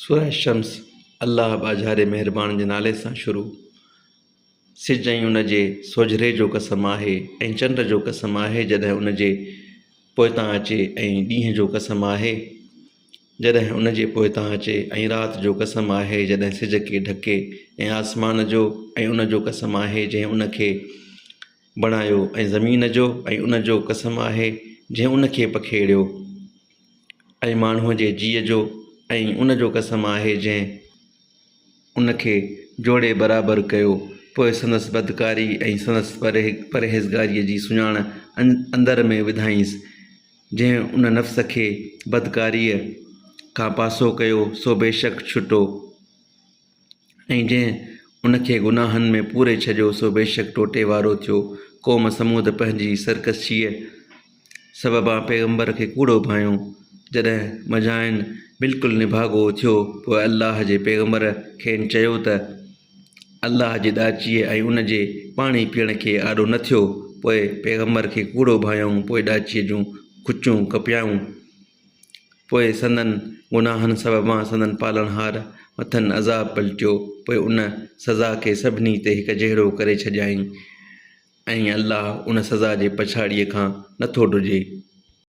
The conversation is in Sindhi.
سورة الشمس، الله ٻاجهاري مهربان جي نالي سان شروع. سج ۽ ان جي سوجهري جو قسم آهي ۽ چنڊ جو قسم آهي جڏهن ان جي پوئتان اچي ۽ ڏينهن جو قسم آهي جڏهن ان جي پوئتان اچي ۽ رات جو قسم آهي جڏهن سج کي ڍڪي ۽ آسمان جو ۽ ان جو قسم آهي جنهن ان کي بڻايو ۽ زمين جو ۽ ان جو قسم آهي جنهن ان کي پکيڙيو. ۽ ماڻهوء جي جيء جو ۽ ان جو قسم آهي جنهن ان کي جوڙي برابر ڪيو، پوء سندس بدڪاري ۽ سندس پرهيزگاريء جي سڃاڻ اندر ۾ وڌائينس، جنهن ان نفس کي بدڪاريء کان پاسو ڪيو، سو بيشڪ ڇٽو. ۽ جنهن ان کي گناهن ۾ پوري ڇڏيو سو بيشڪ ٽوٽي وارو ٿيو. قوم ثمود پنهنجي سرڪشيء سببان پيغمبر کي ڪوڙو ڀانيو. جڏهن منجهانئن بلڪل نڀاڳو ٿيو پوء الله جي پيغمبر کين چيو ته الله جي ڏاچيء ۽ ان جي پاڻي پيئڻ کي آڏو نه ٿيو. پوء پيغمبر کي ڪوڙو ڀانيائون پوء ڏاچيء جون کچون ڪپيائون. پوء سندن گناهن سببان سندن پالڻهار مٿن عذاب پلٽيو، پوء ان سزا کي سڀني تي هڪ جهڙو ڪري ڇڏيائين ۽ الله ان سزا جي پڇاڙيء کان نٿو ڊڄي.